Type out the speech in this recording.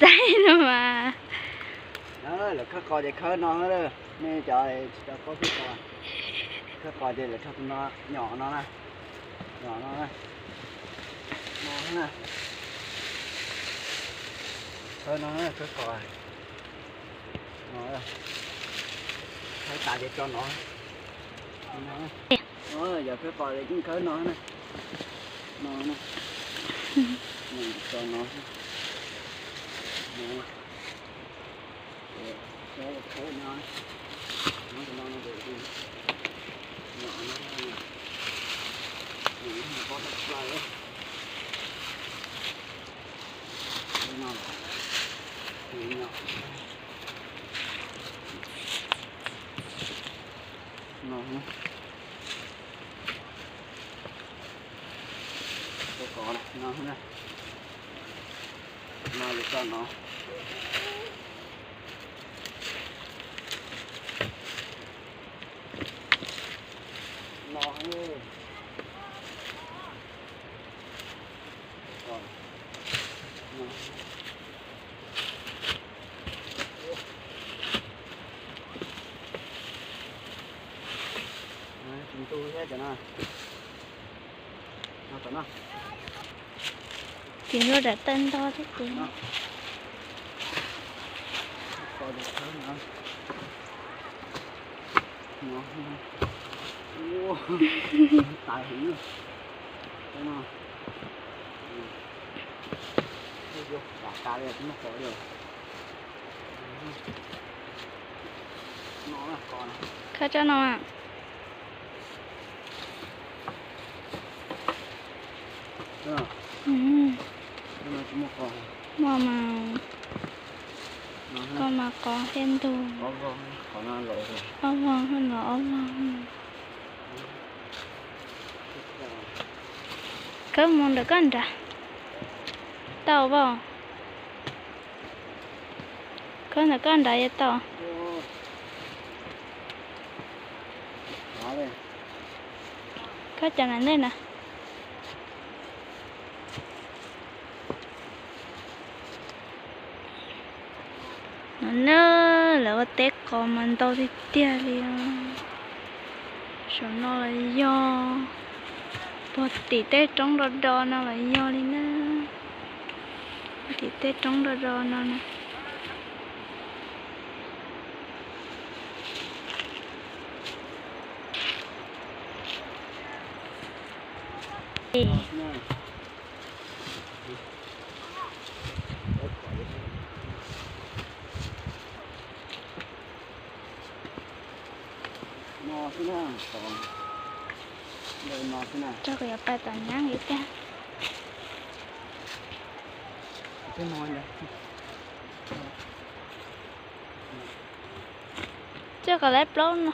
Thaij no mas. Lawv khawb qos ces khawb no, nej cov tsis tau paub thiab, khawb qos ces lawv rho tus no, nyom no na, nyom no na, no na, khawb no, khawb qos no, khawb tas ces tso no. Yog khawb qos ces yeej khawb no na, no na, tso no. Ces luaj daim tawj ntog thiab ces. Khawb tsob no. Muaj mas, koj mas qos thiab ntug. Ob vog los ob vog. Khawb mus ntawm koj nrad tau pom. Khawb ntawm koj nrad yuav tau. Khawb cov nram ntej na. No na, lawv ua teb qos mas ntau tiag tiag li os. Saum no los yog, puag tim tej roob do do no los yog li na. Tim tej roob do do no na. Tso kuv yuav pais tom nyab ib tiag. Tso kom lawv plaub no.